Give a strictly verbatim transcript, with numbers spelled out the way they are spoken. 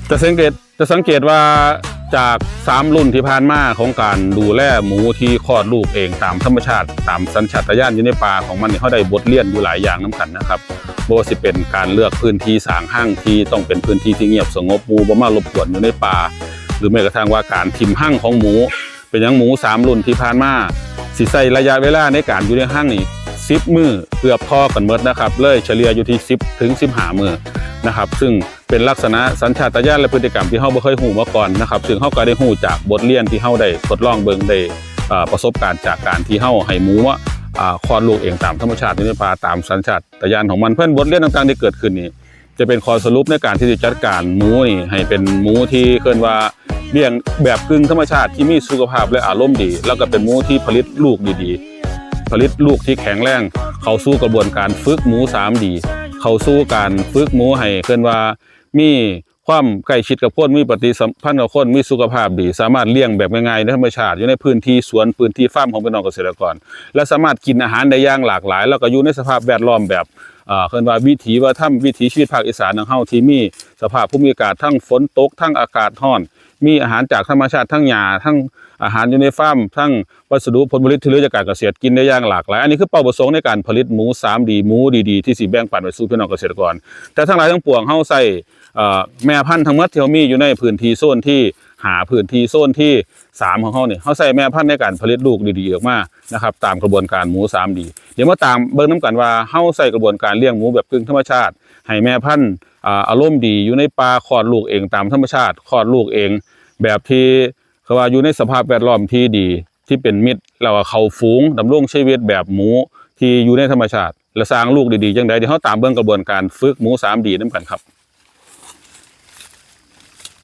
จะสังเกตจะสังเกตว่าจากสามรุ่นที่ผ่านมาของการดูแลหมูที่คลอดลูกเองตามธรรมชาติ ตามสัญชาตญาณอยู่ในป่าของมันนี่ เราได้บทเรียนอยู่หลายอย่างนำกันนะครับ บ่ว่าสิเป็นการเลือกพื้นที่สร้างฮังที่ต้องเป็นพื้นที่ที่เงียบสงบ หมูบ่มารบกวนอยู่ในป่า หรือแม้กระทั่งว่าการถิ่มฮังของหมู เป็นหยังหมูสามรุ่นที่ผ่านมาสิใช้ระยะเวลาในการอยู่ในฮังนี่สิบมื้อเกือบพอกันหมดนะครับ เลยเฉลี่ยอยู่ที่สิบถึงสิบห้ามื้อนะครับ ซึ่งเป็นลักษณะสัญชาตญาณและพฤติกรรมที่เราบ่เคยรู้มาก่อนนะครับ ซึ่งเราก็ได้รู้จากบทเรียนที่เราได้ทดลองเบิ่ง ได้เอ่อประสบการณ์จากการที่เราให้หมูมาอ่าคลอดลูกเองตามธรรมชาติอยู่ในป่าตามสัญชาตญาณของมัน เพราะฉะนั้นบทเรียนต่างๆที่เกิดขึ้นนี่ จะเป็นข้อสรุปในการที่จะจัดการหมูนี่ให้เป็นหมูที่เอิ้นว่าเลี้ยงแบบกึ่งธรรมชาติที่มีสุขภาพและอารมณ์ดี แล้วก็เป็นหมูที่ผลิตลูกดีๆ ผลิตลูกที่แข็งแรง เข้าสู่กระบวนการฝึกหมู สามดี เข้าสู่การฝึกหมูให้เอิ้นว่ามีความใกล้ชิดกับคน มีปฏิสัมพันธ์กับคน มีสุขภาพดี สามารถเลี้ยงแบบง่ายๆในธรรมชาติ อยู่ในพื้นที่สวน พื้นที่ฟาร์มของพี่น้องเกษตรกร และสามารถกินอาหารได้อย่างหลากหลาย แล้วก็อยู่ในสภาพแวดล้อมแบบ เอ่อเอิ้นว่าวิถีวัฒนธรรม วิถีชีวิตภาคอีสานของเราที่มีสภาพภูมิอากาศทั้งฝนตก ทั้งอากาศร้อน มีอาหารจากธรรมชาติ ทั้งหญ้า ทั้งอาหารอยู่ในฟาร์ม ทั้งวัสดุผลผลิตที่เหลือจากการเกษตร กินได้อย่างหลากหลาย อันนี้คือเป้าประสงค์ในการผลิตหมู สามดี หมูดีๆที่สิแบ่งปันไปสู่พี่น้องเกษตรกร แต่ทั้งหลายทั้งปวงเราใช้เอ่อแม่พันธุ์ทั้งหมดที่เรามีอยู่ในพื้นที่โซนที่ห้า พื้นที่โซนที่สามของเราเนี่ย เราใช้แม่พันธุ์ในการผลิตลูกดีๆออกมานะครับ ตามกระบวนการหมู สามดี เดี๋ยวมาตามเบิ่งนำกันว่าเราใช้กระบวนการเลี้ยงหมูแบบกึ่งธรรมชาติ ให้แม่พันธุ์อ่าอารมณ์ดี อยู่ในป่า คลอดลูกเองตามธรรมชาติ คลอดลูกเองแบบที่เขาว่าอยู่ในสภาพแวดล้อมที่ดี ที่เป็นมิตร แล้วก็เข้าฝูง ดำรงชีวิตแบบหมูที่อยู่ในธรรมชาติ และสร้างลูกดีๆจั่งใด เดี๋ยวเราตามเบิ่งกระบวนการฝึกหมู สามดีนำกันครับ